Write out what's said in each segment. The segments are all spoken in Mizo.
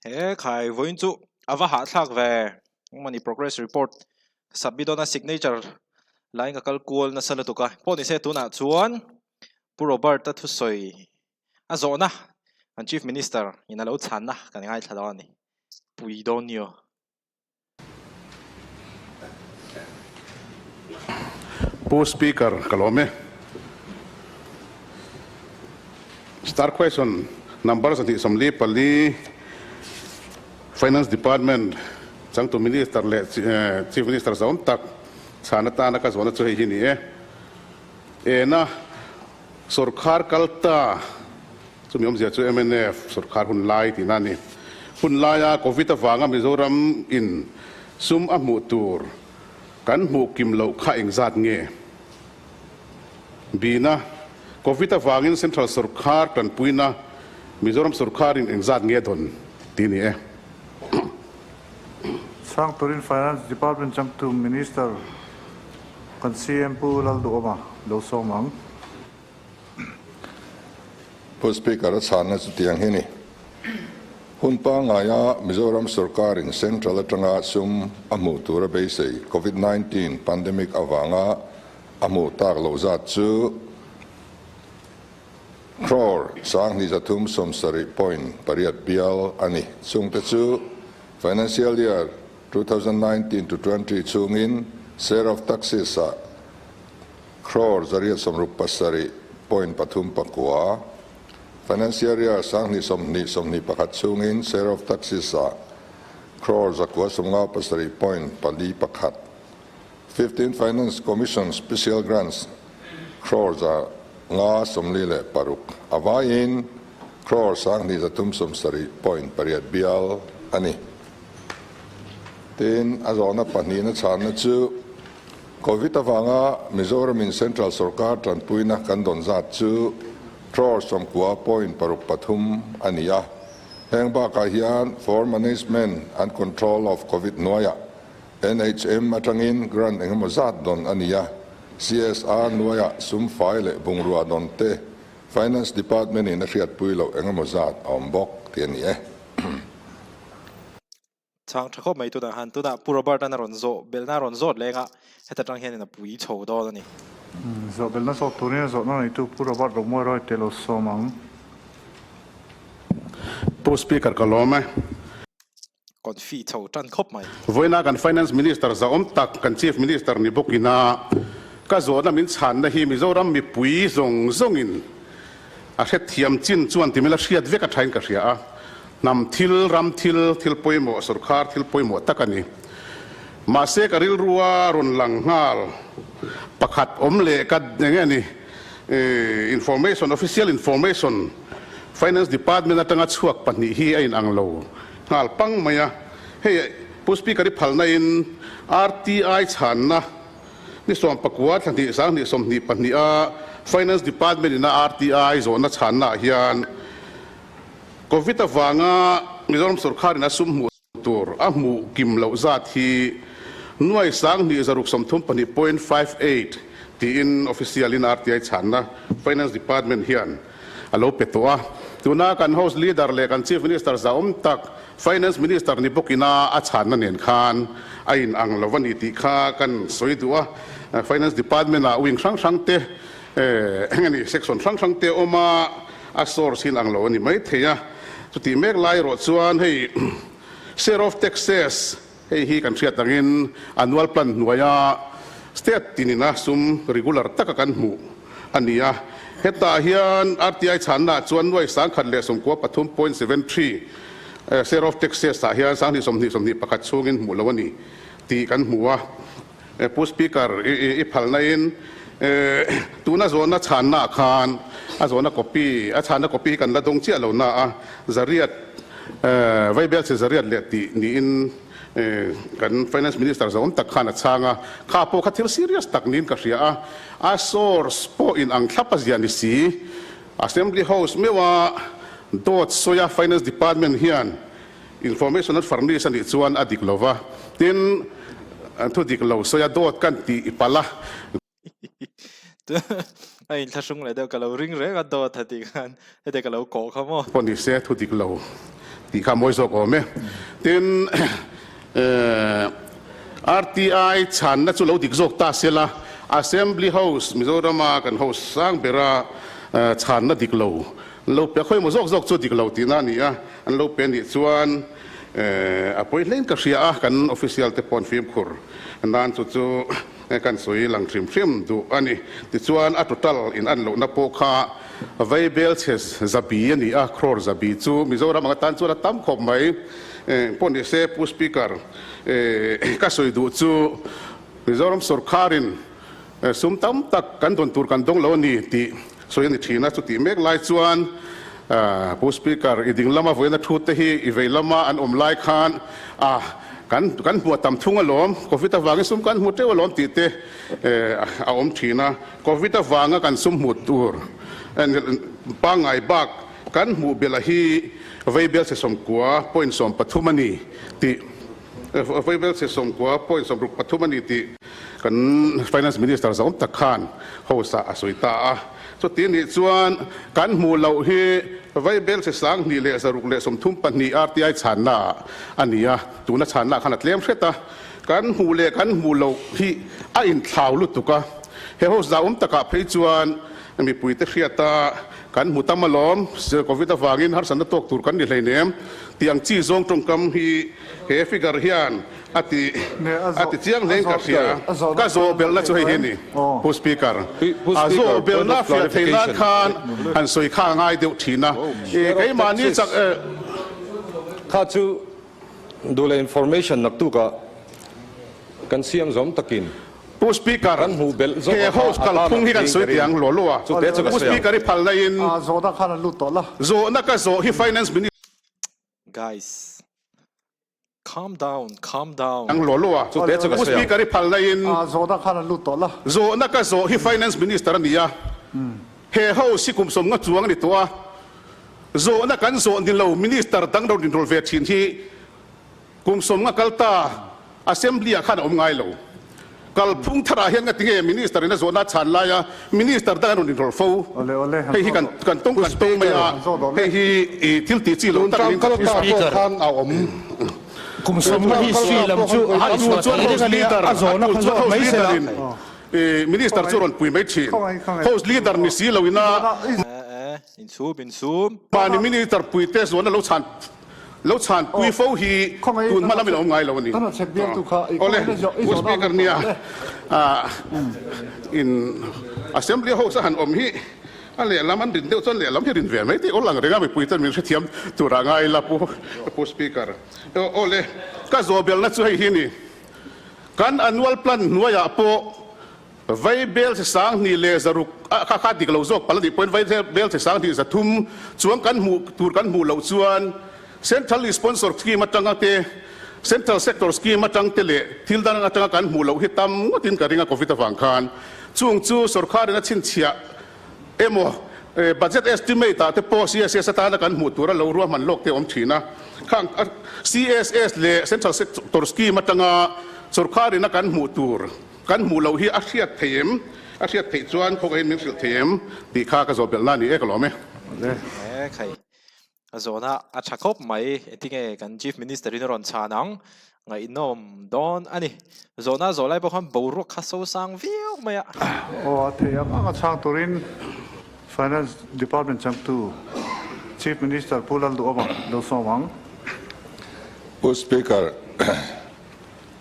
He khai vawiin chu a va hahthlak ve engmawni progress report submit dawn a signature laiin ka kal kual nasa lutuk a pawh nise tunah chuan Pu Robert-a thusawi a zawhna kan Chief Minister in a lo chhanna kan ngaithla dawn a ni. Pui dawn ni aw. Pu Speaker, ka lawm e. Star question number 244, Finance Department changtu Minister leh Chief Minister zawm tak chhan atana ka zawhna chu hei hi ni e. Ena sorkar kal ta chumi awmzia chu mnf sorkar hun lai tihna a ni. Hun laia Covid avanga Mizoram in sum a hmuh tur kan hmuh kim loh kha engzat nge? Bina, Covid avangin Central sorkar tanpuina Mizoram sorkarin engzat nge dawn tih a ni e. Chhang turin Finance Department changtu Minister kan CM Pu Lalduhawma lo sawm ang. Pu Speaker, a chhanna chu tiang hi ni. Hun pangngaia Mizoram sorkarin Central atanga sum a hmuh tura beisei Covid 19 pandemic avanga a hmuh tak loh zat chu crore 2370.8 bial a ni. Chungte chu Financial Year 2019 to 20 chhungin share of taxes ah Crore 167.39, Financial Year 2020 21 chhungin share of taxes ah crore 957.41, Fifteenth Finance Commission Special Grants crore 546, a vaiin crore 2370.8 bial a ni. Tin, a zawhna pahnihna chhanna chu Covid avanga Mizoramin Central sorkar tanpuina kan dawn zat chu crore 90.63 a ni a. Heng bakah hian for Management and Control of Covid hnuaiah NHM atangin grant engemaw zat dawn a ni a. CSR hnuaiah sum fai leh bungrua dawn te Finance Department in a hriatpui loh engemaw zat a awm bawk tih a ni e. Chhang tha khawp mai tunah han tunah Pu Robert-a'n a rawn zawh belhna a rawn zawt leng a, heta tang hianin a pui chho dawn a ni. Zawh belhna zawt turin a zawhna neitu Pu Robert Romawi Roy te lo sawm ang. Pu Speaker ka lawm e. Confi chho tan khawp mai. Vawiina kan Finance Minister zahawm tak kan Chief Minister ni bawkina ka zawhna min chhanna hi Mizoram mipui zawng zawngin a hrethiam chin chuan ti mila hriat vek a thain ka hria a. Hnam thil, ram thil, thil pawimawh, sorkar thil pawimawh tak a ni. Mahse ka rilrua rawn lang nghal pakhat awm leh ka eng nge ni information, official information, Finance Department atanga chhuak pahnih hi a inang lo nghal pang mai a. Hei Pu Speaker i phalna in RTI chhanna ni 19 thla hnih 2022 a Finance Department ina RTI zawhna chhanna ah hian Covid avanga Mizoram sorkarin a sum hmuh tur a hmuh kim loh zat hi nuai 2634.58 tiin official in RTI chhanna Finance Department hian a lo pe tawh a. Tuna kan House Leader leh kan Chief Minister zahawm tak Finance Minister ni bawkina a chhanna nen khan a inang lo a ni tih kha kan sawi duh a. Finance Department ah wing hrang hrang te eng a ni section hrang hrang te awm a. A source hi ang lo a ni mai thei a, chutih mek lai erawh chuan hei share of taxes hei hi kan hriat angin annual plan hnuaia state tinina sum regular taka kan hmuh a ni a. Hetah hian RTI chhannaah chuan nuai 1093.73 share of taxes ah hian 2020 21 chhungin hmuh loh a ni tih kan hmu a. Pu Speaker, i phalna-in tuna zawhna chhannaah khan a zawhna copy, a chhanna copy hi kan la dawng chiah lo na a, zariat, vaibel chhe zariat leh tih niin kan Finance Minister zawm tak khan a chhang a, kha pawh kha thil serious tak niin ka hria a, a source pawh in ang thlap a zia ni si. Assembly House meuha dawt sawia Finance Department hian Information an furnish a nih chuan a dik lo va, tin thu dik lo sawi a dawt kan tih i palh a. A inthlahrung leh deuh ka lo ring reng a dawt a tih khan heti ka lo kawh kha maw. Pawh ni se thu dik lo tih kha a mawi zawk awm e. Tin, RTI chhanna chu lo dik zawk ta sela, Assembly House, Mizorama kan house sang bera chhanna dik lo an lo pe a, khawimaw zawk zawk chu dik lo tihna a ni a, an lo pe anih chuan a pawi hlein ka hria a, kan official te pawh an fimkhur nan chu chu kan sawi lang hrim hrim duh a ni. Tichuan a total in an lohna pawh kha Vaibel chhe zabi a ni a, crore zabi chu Mizoram ang atan chuan a tam khawp mai. Pawh ni se Pu Speaker, ka sawi duh chu Mizoram sawrkharin sum tam tak kan dawn tur kan dawng lo a ni tih sawi a ni thin a. Chutih mek lai chuan Pu Speaker, i ding lama vawiina thu te hi i vei lama an awm lai khan a kan kan hmuh a tam thung alawm, Covid avangin sum kan hmu teuh alawm tih te a awm thin a. Covid avanga kan sum hmuh tur pangngai bak kan hmuh belh a hi Vaibel chhe 90 point 13 a ni tih Vaibel chhe 90 point 63 a ni tih kan Finance Minister zawm tak khan house ah a sawi ta a. Chuti nih chuan kan hmuh loh hi Vaibel chhe 2632 RTI chhanna ah a ni a, tuna chhanna ah khan a tlem hret a. Kan hmuh leh kan hmuh loh hi a inthlau lutuk a, he house dah awm takah phei chuan mipuite hriata kan hmu tam alawm, Covid avangin harsatna tawk tur kan ni hleinem tih ang chi zawng tawngkam hi he figure hian a ti a ti chiang hlein ka hria. Ka zawh belhna chu hei hi a ni, Pu Speaker. A zawh belhna fiah theih nan khan han sawi kha a ngai deuh thin a, keimahni chak. Kha chu Duh leh information naktukah kan siam zawm takin Pu Speaker, kan hmuh belh zawk he a kha house a tan kalphung ang hi kan tiin ka sawi ring. tiang law law a. Chute chu ka Pu sawi ang. Speaker i phalna in Zawhna khan an lut tawh la. Zawhna ka zawh hi Finance Minister. Guys, calm down, calm down. Ang law law a. Chute chu ka Pu sawi ang. Speaker i phalna in Zawhna khan an lut tawh la. Zawhna ka zawh hi Finance Minister a ni a. He house hi kum 50 chuang a ni tawh a. Zawhna kan zawh ni lo Minister dang ro inrawl ve thin hi kum 50 kal ta Assembly ah khan a awm ngai lo. Kalphung tharah hian nga tinge Minister in a zawhna a chhan laia Minister dang an rawn inrawl fo. Hei hi kan kan tawng kan tawng mai a, hei hi i thil tih chi lo tak niin ka hria. Kum 50 history lam chu a A tul chuan House Leader, a tul chuan House Leader in Minister chu rawn pui mai thin. House Leader ni si lo ina. Eh eh, insum insum. Mahni Minister puite zuan a lo chhan lo chhan pui fo hi tun hma lamin a awm ngai lo a ni. Awle, Pu Speaker nia in Assembly House a han awm hi a lehlam an rin deuh chuan lehlam hi rin ve mai tih awl ang reng a mipui chuan min hrethiam turah ngai ila Pu Speaker. Awle, ka zawhbelna chu hei hi a ni. Kan annual plan hnuaiah pawh Vai bel che 2600 a kha kha dik lo zawk palh a nih pawhin vai bel che 2300 chuang kan hmuh tur kan hmuh loh chuan Central Sponsor Scheme atanga te Central Sector Scheme atang te leh thil dang atanga kan hmuh loh hi tam ngawtin ka ring a Covid avang khan chung chu sorkharin a chhinchhiah emaw budget estimate ah te pawh CSS atana kan hmuh tura lo ruahman lawk te a awm thin a. Khang CSS leh Central Sector Scheme atanga sorkharin a kan hmuh tur kan hmuh loh hi a hriat thei em? A hriat theih chuan khawngaihin min hrilh thei em? tih kha ka zawh belhna a ni e ka lawm e. E khai, a zawhna a tha khawp mai. Engtinge kan Chief Minister in a rawn chhan ang? Ngaihnawm dawn a ni. Zawhna zawh lai pawh khan boruak kha so sang viau mai a. Aw, a thei ang ang a chhang turin Finance Department changtu Chief Minister Pu Lalduhawma lo sawm ang. Pu Speaker,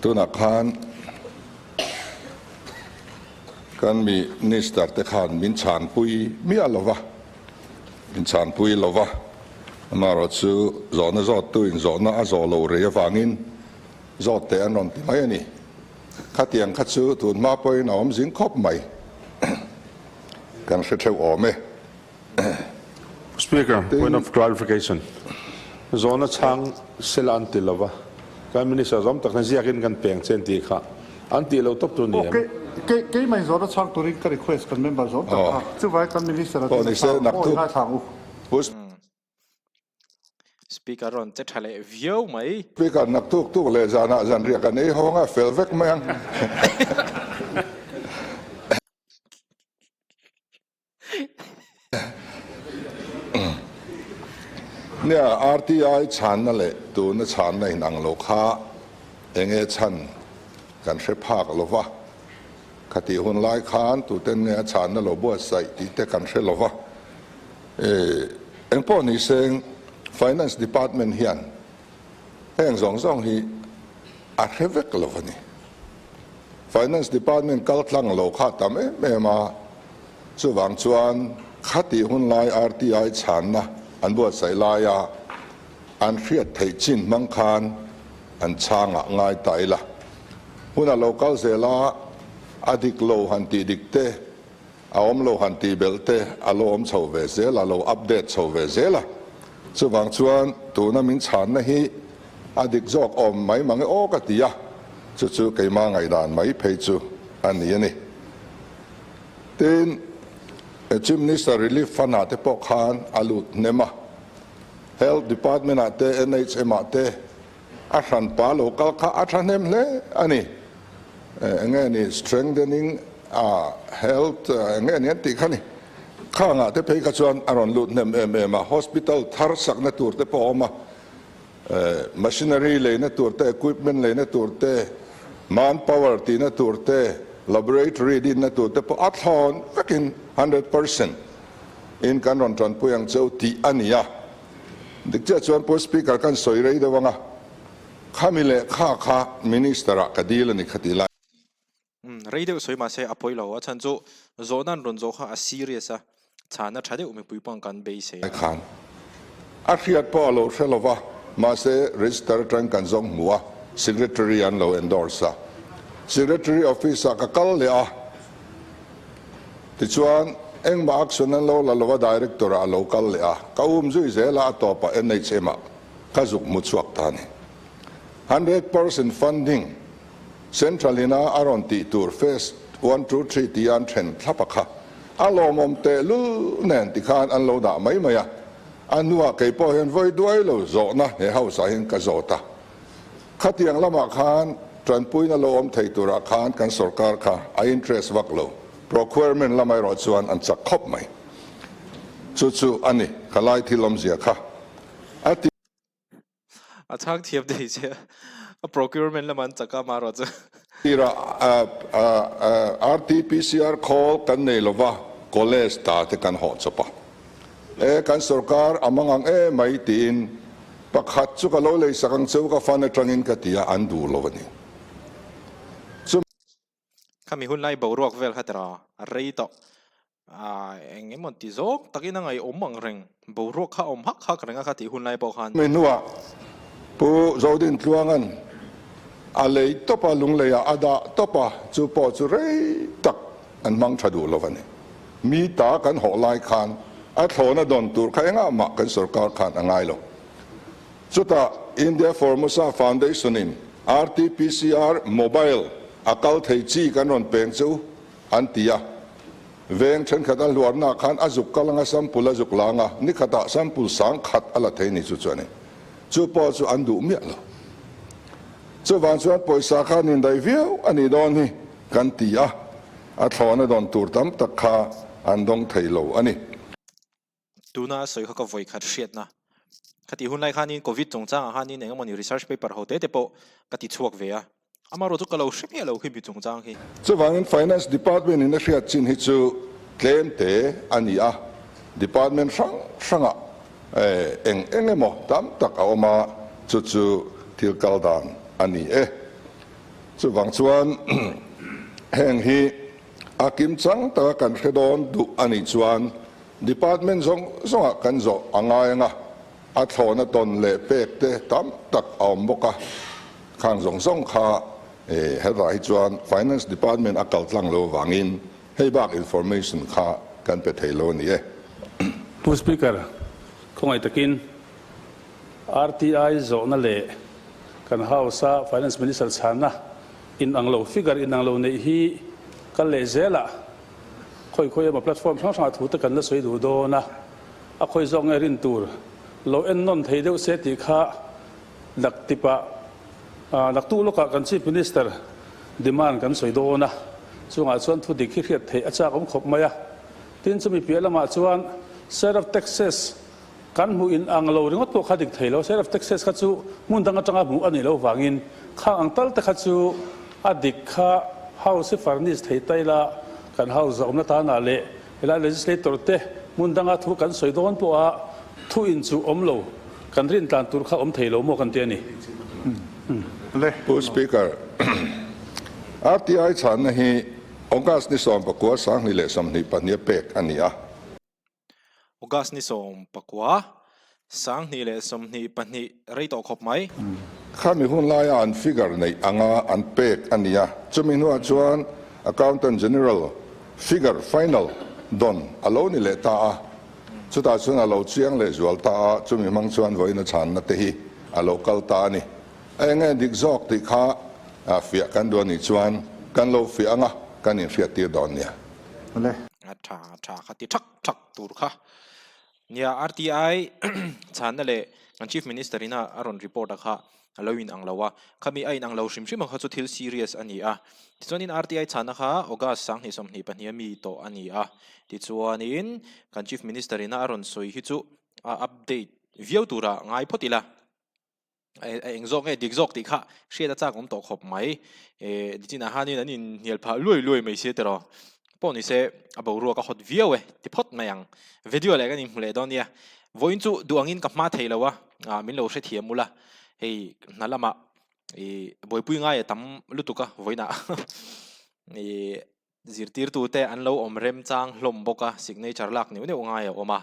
tunah khan kan Minister te khan min chhanpui miah lo va, min chhanpui lo va, amaherawh chu zawhna zawttu in zawhna a zawh lo rei avangin zawt teh an rawn ti mai a ni. Khatiang kha chu tun hma pawhin a awm zing khawp mai. Kan hre theuh awm e. Speaker, point of clarification. Zawhna chhang sela an ti lova, kan Minister zawm tak hian ziakin kan peng che an tih kha an tih lo tawp tur ni em? Kei keimah in zawhna chhang turin ka request kan member zawm tak kha. Chuvai kan Minister a tihna chhang aw i ngaithla ang u. Speaker rawn che tha leh viau mai. Speaker naktuk tuk leh zanah zanriah kan ei hawng a fel vek mai ang. Nia, RTI chhanna leh tuna chhanna inang lo kha enge chhan kan hre phak lo va, khatih hun lai khan tuten nge a chhanna lo buatsaih tih te kan hre lo va. Engpawh ni seng Finance Department hian heng zawng zawng hi a hre vek lo a ni. Finance Department kal tlang lo kha tam em em a, chuvang chuan khatih hun lai RTI chhanna an buatsaih laia an hriat theih chin hmang khan an chhangah ngai ta ila. Hun a lo kal zel a, a dik lo han tih dik te, a awm lo han tih belh te a lo awm chho ve zel a, a lo update chho ve zel a. Chuvang chuan tuna min chhanna hi a dik zawk awm mai mang e aw ka ti a, chu chu keimah ngaihdan mai phei chu a ni a ni. Tin, Chief Minister Relief Fund ah te pawh khan a lut hnem a, Health Department ah te, NHM ah te a hranpa lo kal kha a thahnem hle a ni. Enge ni strengthening a health enge ni an tih kha ni. Khangah te phei kha chuan a rawn lut hnem em em a, hospital thar sakna tur te pawh a awm a, machinery leina tur te, equipment leina tur te, manpower tihna tur te, laboratory dinna tur te pawh a thlawn vekin 100% in kan rawn tanpui ang cheu tih a ni a. Dik chiah chuan Pu Speaker kan sawi rei deuh ang a, khami leh kha kha Minister ah ka dil a ni kha tih lai. Umm rei deuh sawi mahse a pawi lo, a chhan chu zawhna an rawn zawh kha a serious a, chhana tha deuh mipui pawh kan beisei a. Khan a hriat pawh a lo hre lo va, mahse register atang kan zawng hmu a, Secretary an lo endorse a, Secretary office ah ka kal leh a, Tichuan, engmah action an lo la lova Director ah a lo kal leh a, ka um zui zel a, a tawpah NHM ah ka zuk hmu chhuak ta a ni. 100% funding Central ina a rawn tih tur phase one, two, three tia an then thlap a kha a lawmawm tehlul nen tikhan an lo dah mai mai a, a hnuah kei pawh hian vawi duai lo zawhna he house ah hian ka zawt a. Khatiang lamah khan tanpuina lo awm thei turah khan kan sorkar kha a interest vak lo. Procurement lamah erawh chuan an chak khawp mai. Chu chu a ni, ka lai thil awmzia kha a ti. A chhang thiam thei che a, procurement lamah an chak a, amaherawh chu. Tirah RTPCR khawl kan nei lova, college ta te kan hawh chawp a. E, kan sorkar a mang ang e mai tiin pakhat chu ka lo lei sak ang cheu ka fan atangin ka ti a, an duh lo a ni. Chu. Khami hun lai boruak vel kha tira a rei tawh a, eng emaw ti zawk takin a ngaihawm ang reng, boruak kha a awm hak hak reng a kha tih hun lai pawh khan. Mi hnuah Pu Zodin Tluanga'n a lei tawp a, lungleiah a dah tawp a, chu pawh chu rei tak an hmang tha duh lo a ni. Mi ta kan hawh lai khan a thlawna dawn tur kha engah mah kan sorkar khan a ngai lo. Chutah India Formosa Foundation in RTPCR mobile a kal thei chi kan rawn peng che u an ti a. Veng thenkhat a hluarna khan a zuk kal anga sample a zuk lang a, ni khatah sample sang khat a la thei ni chu chu a ni. Chu pawh chu an duh miah lo. Chuvang chuan pawisa khan indaih viau a nih dawn hi kan ti a. A thlawhna dawn tur tam tak kha an dawng thei lo a ni. Tuna a sawi kha ka vawi khat hriatna. Khatih hun lai khanin Covid chungchangah khanin eng emawni research paper ho te te pawh ka ti chhuak ve a. Amaherawh chu ka lo hre miah lo khi mi chungchang hi. Chuvangin Finance Department in a hriat chin hi chu tlem te a ni a, Department hrang hrangah eng eng emaw tam tak a awm a, chu chu thil kal dan a ni e. Chuvang chuan heng hi a kim chang taka kan hre dawn duh a nih chuan Department zawng zawngah kan zawh a ngai ang a, a thlawhna tawn leh pek te tam tak a awm bawk a, khang zawng zawng kha hetah hi chuan Finance Department a kal tlang lo avangin hei bak information kha kan pe thei lo a ni e. Pu Speaker, khawngaih takin RTI zawhna leh Kan House a Finance Minister chhanna inang lo, figure inang lo neih hi kal leh zelah khawi khawi emaw platform hrang hrangah thu te kan la sawi duh dawn a, a khawi zawk nge rin tur lo en nawn thei deuh se tih kha laktipah laktu lawkah kan Chief Minister demand kan sawi dawn a, chungah chuan thu dik hi hriat theih a chak awm khawp mai a. Tin, chumi piah lamah chuan share of taxes. Kan hmuh in ang lo ringawt pawh kha dik thei lo, share of taxes kha chu hmun dang atanga hmuh a nih loh vangin khang ang tal te kha chu a dik kha House hi furnish thei ta ila kan House zahawmna tanah leh helai legislator te hmun danga thu kan sawi dawn pawha thu in chu awm lo kan rin tlan tur kha awm thei lo maw kan ti a ni. Pu Speaker, RTI chhanna hi August ni 19 2022 a pek a ni a. August ni 19, 2022 rei tawh khawp mai. Khami hun laia an figure neih anga an pek a ni a, chumi hnuah chuan Accountant General figure final dawn a lo ni leh ta a, chutah chuan a lo chiang leh zual ta a, chumi hmang chuan vawiin a chhanna te hi a lo kal ta a ni. A enge dik zawk tih kha fiah kan duh a nih chuan kan lo fiah anga kan inhriattir dawn nia. Le. A tha tha kha ti thak thak tur kha. Nia RTI chhanna leh kan Chief Minister ina a rawn report a kha a lo in ang lo a. Khami a in ang lo hrim hrim ang kha chu thil serious a ni a. Tichuanin RTI chhanna kha August 2022 a mi tawh a ni a. Tichuanin kan Chief Minister ina a rawn sawi hi chu a update viau tura ngai phawt ila. A eng zawk nge dik zawk tih kha hriat a chak awm tawh khawp mai. Eh nichinah hianin an inhnial phah luai luai mai sia tiraw. Pawh ni se a boruak a hawt viau e ti phawt mai ang. Video leh kan inhmu leh dawn nia. Vawiin chu duh angin ka hma thei lo a, ah min lo hrethiam ula. Hei hna lamah ih buaipui ngai a tam lutuk a vawiinah ih zirtirtute an lo awm remchang hlawm bawk a, signature lak neuh neuh ngai a awm a.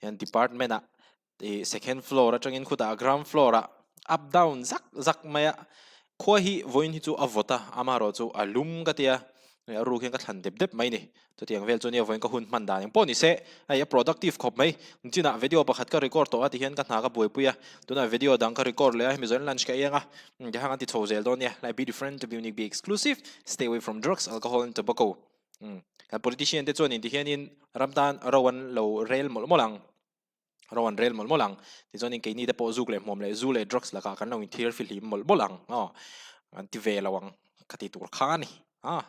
Hian department ah Ih second floor atangin khutah ground floor ah up down zak zak mai a, khua hi vawiin hi chu a vawt a, amaherawh chu a lum ka tia, a ruk hian ka thlan dep dep mai ni, chutiang vel chu nia vawiin ka hun hman dan engpawh ni se, hei a productive khawp mai, chinah video pakhat ka record tawh a tihian ka hna ka buaipui a, tunah video dang ka record leh a, hemi zawhin lunch ka ei ang a, tihian kan ti chho zel dawn nia, like be different, be unique, be exclusive, stay away from drugs, alcohol and tobacco, kan politician te chuanin tihianin ram tan ro an lo rel mawlh mawlh ang. Ro an rel mawlh mawlh ang. Tichuanin keini te pawh zuk leh hmuam leh zu leh drugs lakah kan lo inthiar fihlim mawlh mawlh ang aw. An ti ve lo ang ka ti tur kha a ni. Ah.